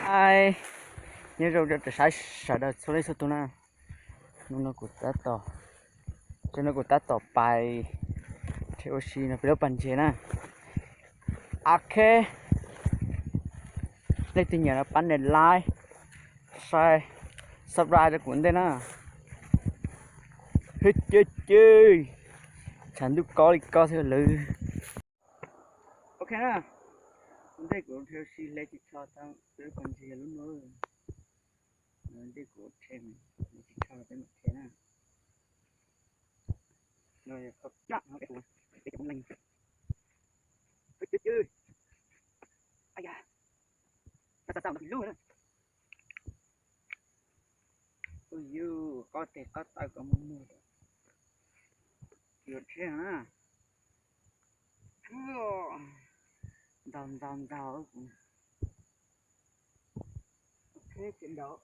Ai, nyob zoo rau saib sawv daws txhua leej txhua tus na. Hnub no kuv tab tom, tsev no kuv tab tom pais rhe ua si no peb lub pas ntses na. Ok, leej twg nyiam no pab nias like, share, subscribe rau kuv ntej na. Hwj, ceg ceg, tshav ntuj kob li kob xwb lawm. Ok na, ua ntej kuv rhe ua si hle ris tsho tau peb lub pas ntses yog lub no. Ua ntej kuv rhe ris tsho peb mam rhe na. No yog qhov plam no peb tus, peb cov Hmoob Leej. Hwj, ceg ceg, a ya, tau tau ntau lub na. Ub yus, qob tes qob taw kom muag muag, yuav rhe na. Ntaus ntaus ntaus kuv. Ok, tsis ntaus.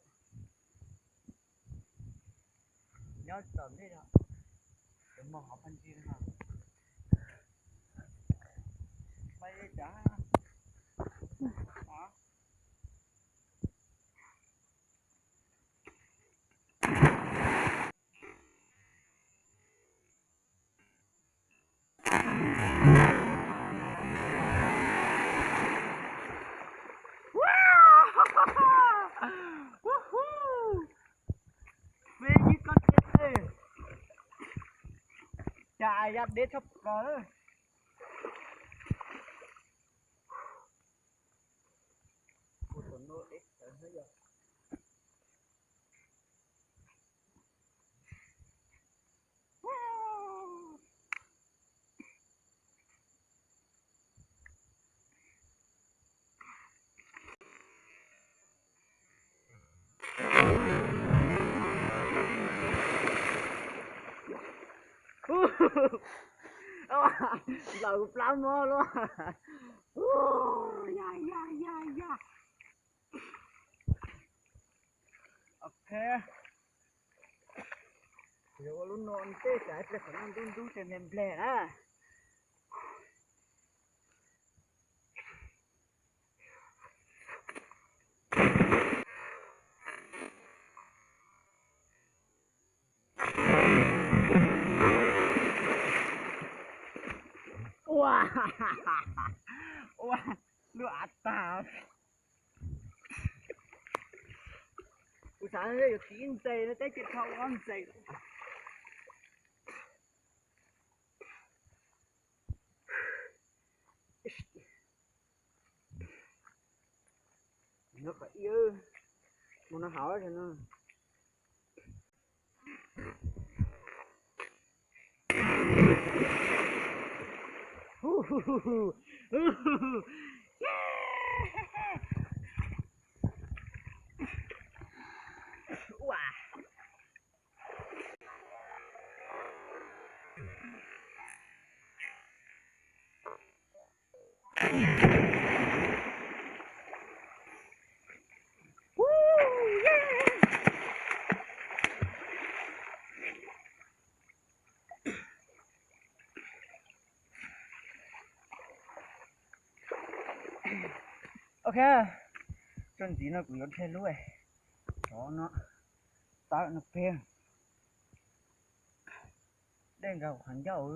Nyob tom ntej no, yuav mus hauv pas ntses no. Pais li cas? Peb yig koj tes, cas ya deb tshaj plaws. Nplaum kuv plab mob luaj. Ya ya ya ya. Ok, yuav ua lub no ntej tsam ib pliag qhov no ntub ntub ces npleg npleg na. Ua, ua, lub av tag. Kuv xav yuav tiv ntses no tab sis tsis tau ua ntses. Nyob qhov ib, mus no hauv no. Ok, txuas ntxiv no kuv yuav rhe lub, cov no, tawm no peg, dej nkaus qhov ncauj.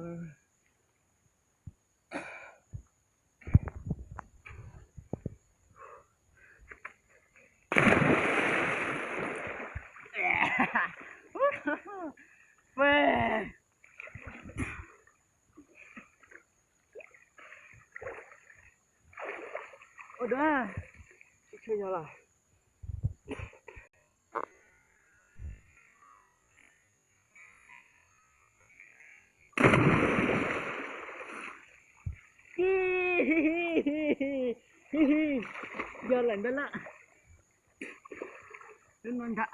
Ua dua, tsis tshua yog lawm. Yog lawm ntag lawm. Lub no ntag.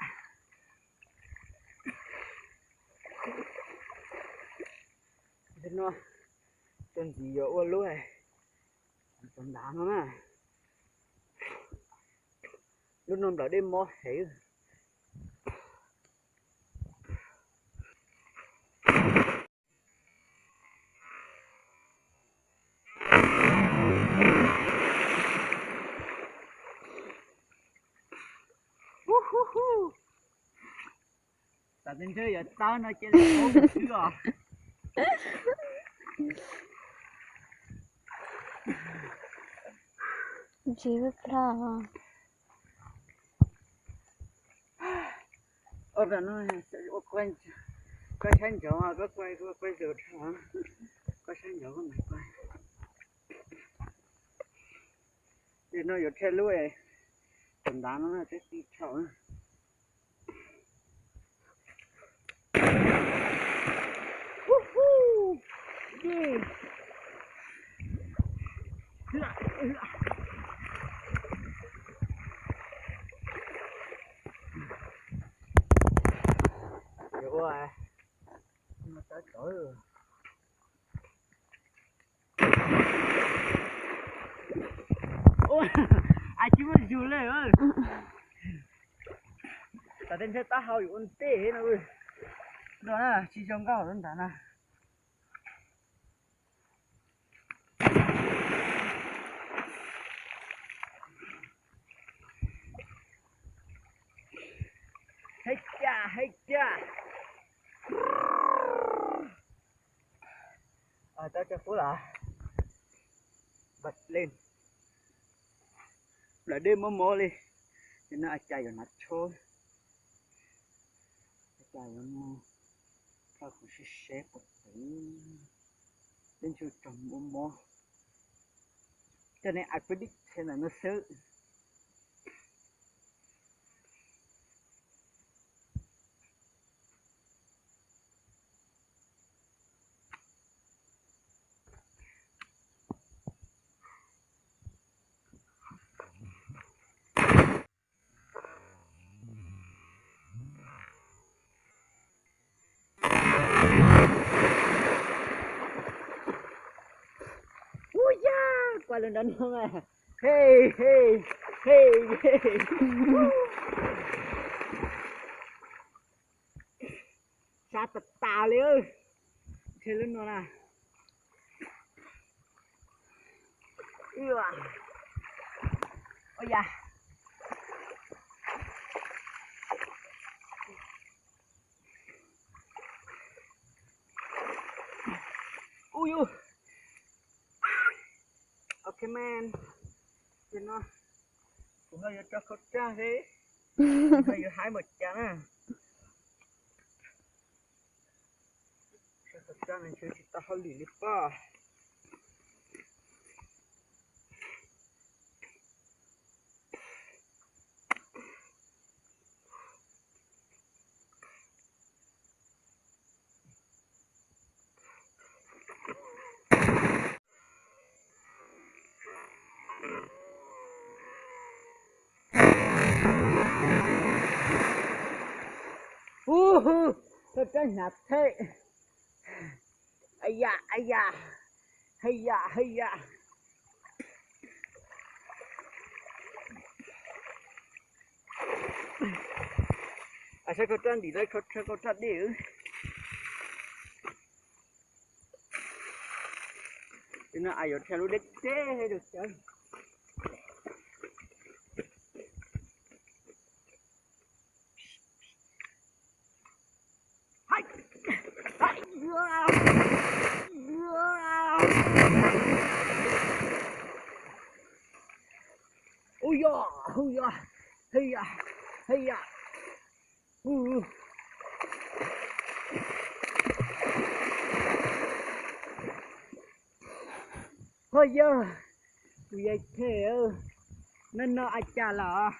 Lub no, txuas ntxiv yuav ua lub, txuas ntav no na. Lub no nplawm dej mob heev. Tam tej ntshe yuav tawg no ces lawv mus xwb os. Ntsis plab. Ua no, koj saib ntsov, koj quaj, koj quaj zus dhau, koj saib ntsov koj mam quaj. Ces no yuav thiaj lub, tus ntav no twb ti tshau. Ua, a tsis muaj zus li. Tam tej ntshe taub hau yuav ua ntej no. No na, tsis zoo nkauj lub ntav na. Hej cas, hej cas. Tau tsa kub los. Nplas dej mob mob li. Ces no a cas yuav hnav tsho. A cas yuav no, tso kuv seb seb puas tev. Tej ntsuj tsaug mob mob. Coj nej a peb dib txhia ntawm no xwb. Ub yaj, kuaj lawm nrad no mas. Hej, hej, hej, hej. Sab tas tas li. Ntshe lub no na. Ua yam. Ub yus. Ok man. Ces no kuv ho yuav tso khau raj seb ho yuav haib npaum cas na. Tso khau raj no ntshe tsis tau hauj lwm li pob. Ub, khau raj hnyav tshaj. Aya, aya, heya, heya. Saib khau raj ntim, khau raj dej. Ces no a yuav rhia lub dej dej rau cawv. Ub yog, ub yog, heya, heya. Ho yog, kuv yog them, no no a cas los.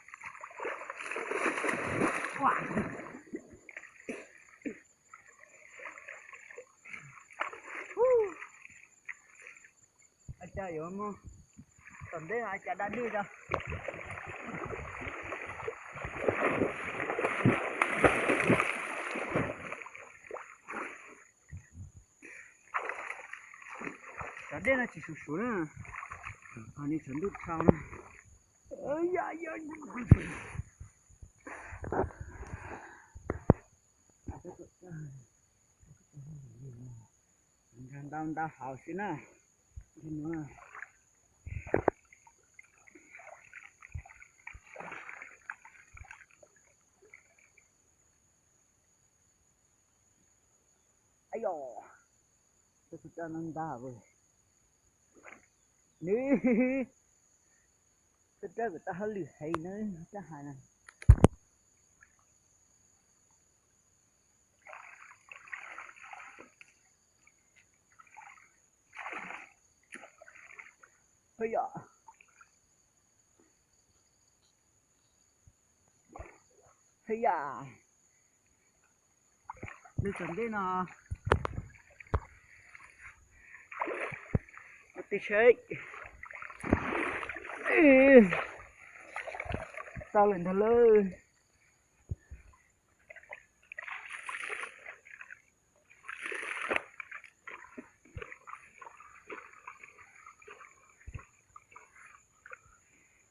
A cas yuav mus tom ntej a cas da dwj rau. Cov dej no tsis suv suv na, ho nws tsav ntuj dhau na. Nkag ntau ntau hauv xwb na. Tus tub raj no ntag, nws tub raj kuv tab hauj lwm heev na, raj hais na. Hwj yam, hwj yam, nws txog ntej no, ua tib seb, tau lawm ntag lauj.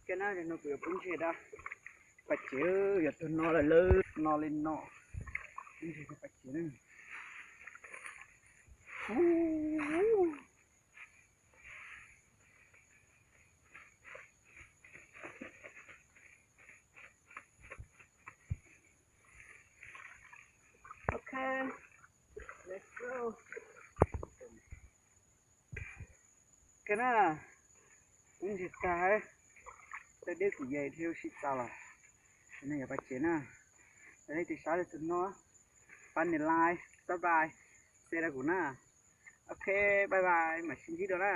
Cov no no kuv yuav pub ntseg rau pas tsev, yog tus no lawm lawm, no li no, pub ntseg rau pas tsev na. Ok, let's go. Ka na, pub ntseg tag, tau deb kuv yam thiab sib txaus los, no yog pas tsev na. Yog leej twg saib lawm tus no, pab nias like, subscribe, share rau kuv na. Ok, bye bye, mam sib ntsib dua na.